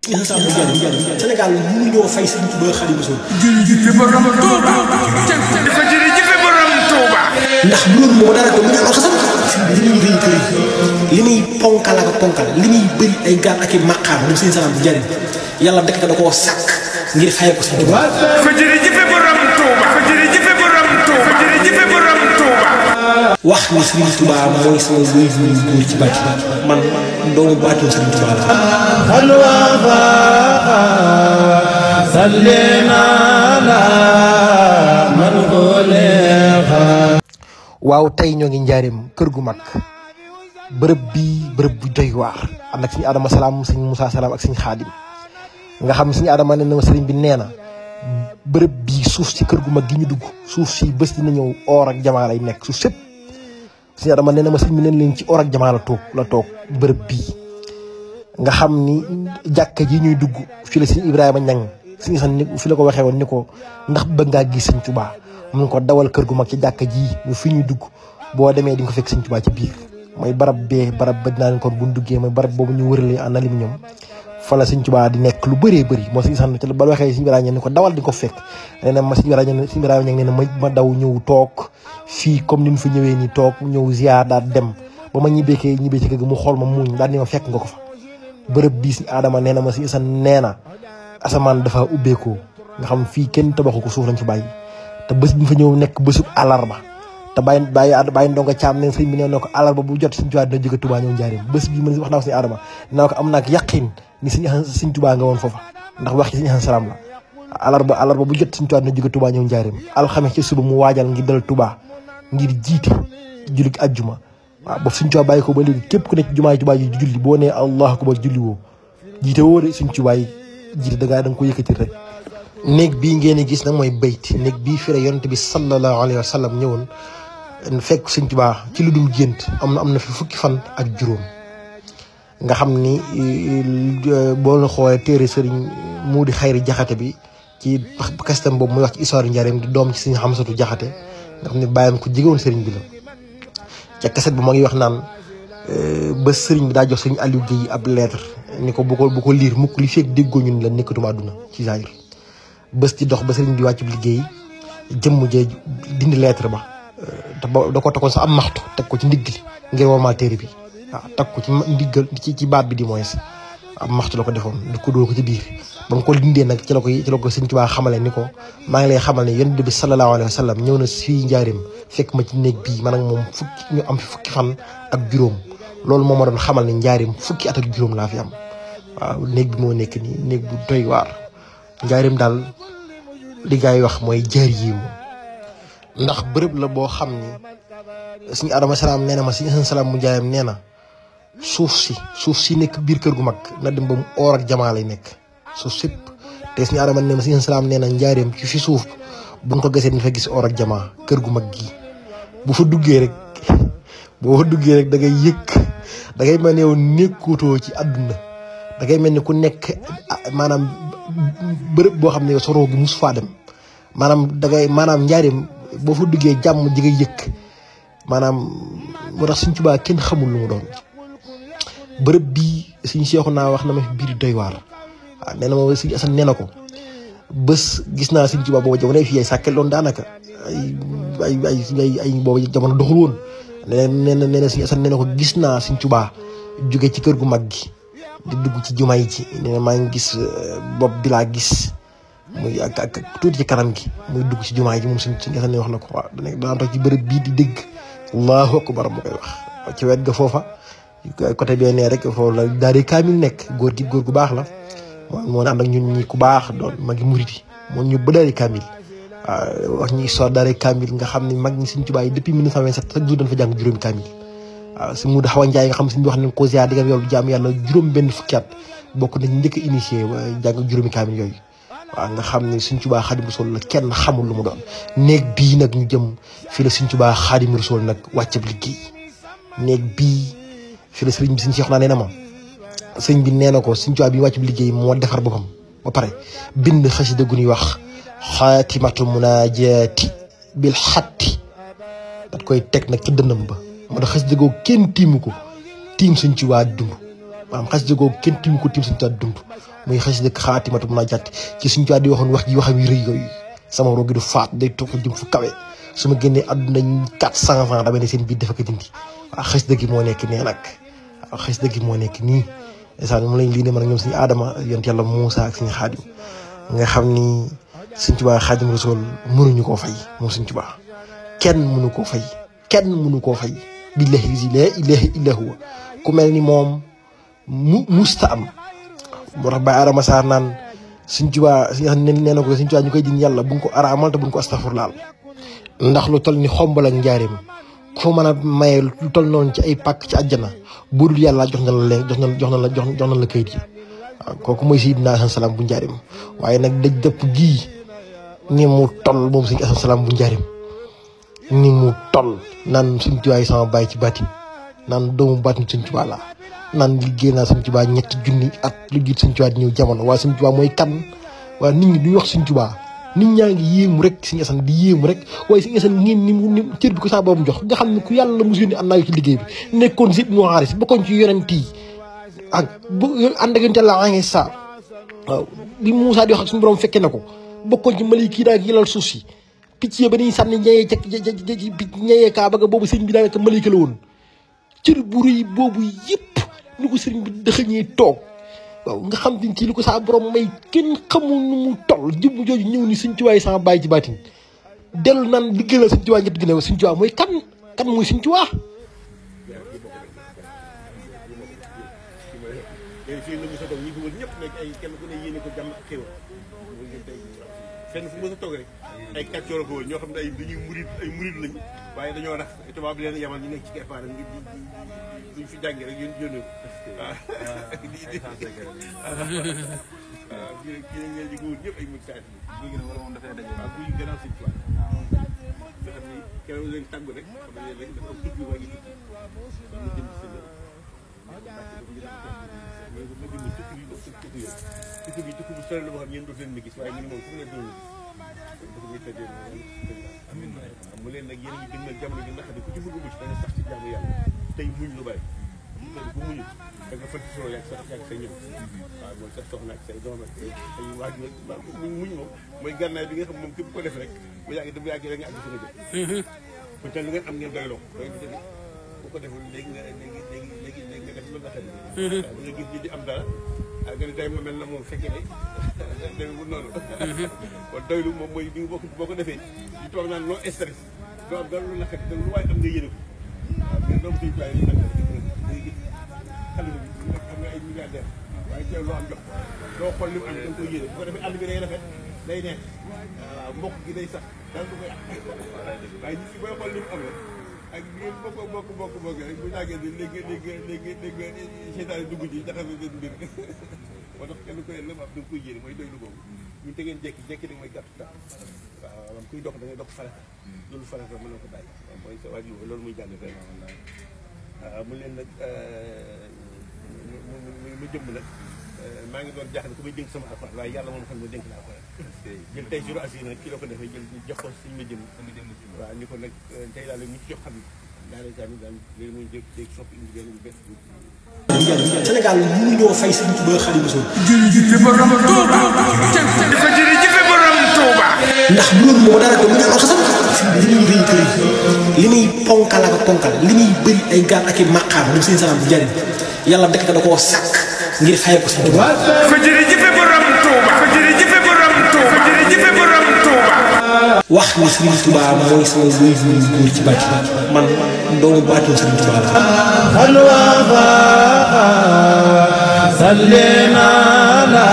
Sénégal mënuñoo fay Sëriñ Tuubaa Xaadimu Rasuul. ndax loolu moo dara ko mu ñu xasam li muy rëy kër li muy ponkal ak ponkal li muy bëri ay gaal ak i maqaam moom Sëriñ Salaam di jariñ yàlla dëkk da koo sàkk ngir fay ko Sëriñ Tuubaa. ko jërëjëf borom Touba ko jërëjëf borom Touba ko jërëjëf borom Touba. wax ni Sëriñ Tuubaa mooy sama wéy wu góor ci bàcc man doomu baatoo Sëriñ Tuubaa la. waaw tey ñoo ngi njaareem kër gu mag bërëb bu doy waar ànd ak suñu Adama Salaam suñu Moussa Salaam ak suñu Xaadim nga xam suñu Adama ne na sëriñ bi nee na bërëb bii suuf si kër gu mag gi ñu dugg suuf si bés dina ñëw or ak jamaa lay nekk suuf sëpp suñu Adama nee na ma sëriñ bi neen leen ci or ak jamaa la toog bërëb bii nga xam ni jàkka ji ñuy dugg fi la suñu Ibrahima Ñang suñu san fi la ko waxee woon ni ko ndax bëgg ngaa gis Sëriñ Tuubaa mun ko dawal kër gu mag ci jàkka ji bu fi ñuy dugg boo demee di nga ko fekk Sëriñ Tuubaa ci biir mooy barab ba dinaa leen kon bu ñu duggee mooy barab boobu ñu wëralee en aluminium fa la Sëriñ Tuubaa di nekk lu bëree bëri moo suñu san ci ba waxee Sëriñ Ibrahima ni ko dawal di nga ko fekk nee na ma Sëriñ Ibrahima nee na ma daw ñëw toog fii comme ni ñu fi ñëwee nii toog ñëw ziar daal dem ba ma ñibbee ci kër gi mu xool ma muñ daal ni ma fekk nga ko fa bërëb bii Sëriñ Adama nee na ma Sëriñ san nee na asamaan dafa ubbeekoo nga xam fii kenn tabaxu ko suuf lañ fi bàyyi te bés bi fa ñëw nekk bésub àllarba te bàyyi ndongo caam ne sëriñ bi nee na ko àllarba bu jot Sëriñ Tuubaa dina jóge Tuubaa ñëw njaareem bés bi man wax naa ko Sëriñ Adama naa ko am naak yaqin ni Sëriñ Tuubaa nga woon foofa ndax wax ci Sëriñ Salaam la àllarba bu jot Sëriñ Tuubaa dina jóge Tuubaa ñëw njaareem alxames ci suba mu waajal ngir dal Tuubaa ngir jiite julli ajjuma waaw ba Sëriñ Tuubaa bàyyi ko ba léegi képp ku nekk jumaa ji julli boo nee Allahu akbar julli woo jiite woo de Sëriñ Tuubaa jiite da nga ko yëkkati rek. néeg bii ngeen gis nag mooy bayt néeg bii fi la yonent bi sallallahu alayhi wa sallam ñëwoon fekk Sëriñ Tuubaa ci lu dul gént am na fi fukki fan ak juróom nga xam ni boo la xoolee téere sëriñ Muudi Xayri Jaxate bi ci kastam boobu muy wax ci histoire njaareem di doom ci Sëriñ Xamsatu Jaxate nga xam ne bàyyam ko jigoon sëriñ bi la ca kaset bu ma ngi wax naan ba sëriñ bi daa jox Sëriñ Aliou Guèye ab lettre ni ko bu ko liir mukk li fekk déggoo ñun la nekkatuma àdduna ci zaahir bés di dox ba sëriñ bi wàcc liggéey jëmm jee dindi lettre ba te da ko takkoon sax am maxtu teg ko ci ndigg li ngir warmaa téere bi waaw teg ko ci ndiggal ci baat bi di moins am maxtu la ko defoon di ko dóor ko ci biir ba mu ko dindee nag ci la ko Sëriñ Tuubaa xamale ni ko maa ngi lay xamal ne yonent bi sallallahu alayhi wa sallam ñëw na fii njaareem fekk ma ci néeg bii man ak moom ñu am fi fukki fan ak juróom loolu moo ma doon xamal ne njaareem fukki at ak juróom laa fi am waaw néeg bi moo nekk nii néeg bu doy waar njaareem daal li gaa yi wax mooy jaar yi moom ndax bërëb la boo xam ni Sëriñ Adama Salaam nee na ma Sëriñ Salaam mu jaayam nee na suuf si nekk biir kër gu mag na dem ba mu or ak jamaa lay nekk suuf sépp te Sëriñ Adama nee na Sëriñ Salaam nee na njaareem ci fi suuf buñ ko gasee dañ fa gis or ak jamaa kër gu mag gii boo fa duggee rek da ngay yëg da ngay mel ne yow nekkutoo ci àdduna da ngay mel ni ku nekk maanaam bërëb boo xam ne yow soroo gi mus faa dem maanaam njaareem boo fa duggee jàmm ji nga yëg maanaam moo tax Sëriñ Tuubaa kenn xamul lu mu doon bërëb bii Sëriñ Seexu naa wax na ma fi biir doy waar waaw nee na ma Sëriñ Asan nee na ko bés gis naa Sëriñ Tuubaa boobu jamono fii ay sàkkel loon daanaka ay boobu jamono doxul woon nee na Sëriñ Asan nee na ko gis naa Sëriñ Tuubaa jóge ci kër gu mag gi di dugg ci jumaa yi ci nee na maa ngi gis bopp bi laa gis muy ak tuuti ci kanam gi muy dugg ci jumaa ji moom Sëriñ Asan ne wax na ko waaw dana toog ci bërëb bii di dégg Allahu akbar mu koy wax ci wet ga foofa côté bee nee rek foofu la daari kaamil nekk góor gu baax la moo ànd ak ñun ñi ku baax doon magi muriti moo ñu ba daari kaamil waaw wax ñu histoire daari kaamil nga xam ne mag ñi Sëriñ Tuubaa yi depuis 1927 chaque jour dañ fa jàng juróomi kaamil waaw si Muudu Xawa Njaay nga xam si ñu wax nañ ko ziar digga yow jaam yàlla juróom benn fukki at bokk nañ njëkk a initié jàng juróomi kaamil yooyu waaw nga xam ne Sëriñ Tuubaa Xaadimu Rasuul la kenn xamul lu mu doon néeg bii nag ñu jëm fii la Sëriñ Tuubaa Xaadimu Rasuul nag wàccab liggéey néeg bii fii la sëriñ bi Sëriñ Seex naa nee na ma sëriñ bi nee na ko Sëriñ Tuubaa bi wàccab liggéey moo defar boppam ba pare bind xasida gu ñuy wax xaatimatu munaajaati bil xatti dat koy teg nag ci dënnam ba moo tax xasida googu kenn tiimu ko tiim Sëriñ Tuubaa dund maanaam xasida googu kenn tim ko tim Sëñ Tuubaa dund muy xasida xaatimatu mun a jàtt ci Sëñ Tuubaa di waxoon wax ji waxam yu rëy yooyu sama roogi du faat day toog jëm fu kawe su ma génnee àdduna 400 ans dama ne seen biir dafa ko dindi waaw xasida gi moo nekk nee nag waaw xasida gi moo nekk nii ndeysaan moom lañ lii ne man ak ñoom Sëñ Adama yonent Yàlla Muusaa ak Sëñ Xaadim nga xam ni Sëñ Tuubaa Xaadim Rasuul mënuñu koo fay moom Sëñ Tuubaa kenn mënu koo fay kenn mënu koo fay billahi laa ilaaha illa huwa ku mel ni moom musta am moo tax Baye Adama Sarr naan Sëñ Tuubaa nee na ko Sëñ Tuubaa ñu koy jin yàlla buñ ko araamal te buñ ko astafurlaal ndax lu toll ni Xombal ak Njaaréem ku mën a maye lu toll noonu ci ay pàkk ci àjjana bu dul yàlla jox na la leen jox na la kayit yi waaw kooku mooy Seydina Asan Salaam bu Njaaréem waaye nag dëj dëpp gii ni mu toll moom Sëñ Asan Salaam bu Njaaréem ni mu toll naan Sëñ Tuubaa yi sama bàyyi ci baatin naan doomu baatin Sëñ Tuubaa la naan liggéey naa Sëñ Tuubaa 3 junni at lu jiit Sëñ Tuubaa di ñëw jamono waaye Sëñ Tuubaa mooy kan waaye nit ñi duñu wax Sëñ Tuubaa nit ñaa ngi yéemu rek Sëñ Asan di yéemu rek waaye Sëñ Asan ngeen ni cër bi ko saa boobu jox nga xam ne ku yàlla mu yónni ànd naa ci liggéey bi nekkoon si Ibnu Xaaris bokkoon ci yonent yi ak bu ànd ak yonent la ange sa waaw li Moussa di wax ak suñu borom fekke na ko bokkoon ci mali kii daal yilal suuf si picc yi ba dañuy sànni ñeyee kaa ba boobu sëñ bi daanaka malika la woon cër bu rëy boobu yëpp ni ko sëriñ bi dëxëñee toog waaw nga xam te ci li ko saa borom may kenn xamul nu mu toll jëmm jooju ñëw ni Sëñ Tuubaa sama bàyyi ci baatin dellu naan liggéeyal Sëñ Tuubaa ñett gi ne Sëñ Tuubaa mooy kan mooy Sëñ Tuubaa fenn fu mës a toog rek ay kàccoor ko ñoo xam ne ay dañuy murid lañu waaye dañoo rax tubaab bi leen yamal ñu nekk ci keppaar ngi duñ fi jàngee rek yónnee ko waaw waaw kii nañ leen ji góor ñëpp ay mujj guy gi nag wala moom dafay daje waaw guy gannaaw Sëñ Tuubaa nga xam ni keroog leen tàggu rek xam ne rek dafa am tukki waa ngi tukki ñu jëm ci tukki bu sori la boo xam ne yéen dootu leen ma gis waaye ñu moom fu mu leen doon gis xam mu leen nag yéen a ngi dimbal jamono ji nga xam ne ku ci bëgg a mucc da nga sax ci jaamu yàlla tey muñ lu bari bu muñu da nga fëtt soo yàgg say ñëw waaw mooy sa soxna ak say doom ak ay waajur muñ moom mooy gànnaay bi nga xam moom képp ko def rek bu yàggee da nga àgg fa nga jëm peut être lu ngeen am ngeen doyloo bu ko deful léegi nga def lu naqari waaw nga gis ñi di am dara nga ne tey ma mel na moom fekkee ne demee bu noonu kon doylu moom mooy di boo ko defee di toog naan loo stress doo am dara lu naqari te lu waay am nga yéene ko waaw mais doomu Sëñ Tuubaa yi nag day gis xale bi am nga ay milliardaire waaye teew loo am jox doo xool li mu am da nga koy yéene bu ko defee ànd bi day rafet day neex waaw mbokk gi day sax dara du koy am waaye nit ki booy xool li mu am rek ak ngeen bokk rek bu ñàggee ni léegi seytaane dugg ci jaxase seen mbir moo tax kenn ku ne la mu am da nga koy yéene mooy doylu boobu ñu te ngeen jekki nag mooy gàttu tax waaw man kuy dox da ngay dox farata loolu farata mën na ko bàyyi waaw mooy sa waaj loolu muy jàng fee waaw mu leen nag mu jëmm nag maa ngi doon jaaxle ku may dénk sama alxuraan waaye yàlla moom xam ne dénk naa alxuraan jël tey suro assi nag ki la ko defee jël jox ko suñu ma jëm waaw ni ko nag tey daal ñu ci jox xam daal léegi muy dégg soppi indi benn bu bees Sénégal mënuñoo fay Sëñ Tuubaa Xaadimu Rasuul jërëjëf borom Touba dafa jërëjëf borom Touba ndax loolu moo dara ko mu ñu alxasam li muy rëy kër li muy ponkal ak ponkal li muy bëri ay gaal ak i maqaam moom Sëñ Salaam bu Njaaréem yàlla dekk da koo sàkk ngir fay ko Sëñ Tuubaa dafa jërëjëf borom Touba dafa jërëjëf borom Touba jërëjëf borom Touba wax ni Sëñ Tuubaa mooy sama wéy góor ci bàcc man doomu baatum Sëñ Tuubaa la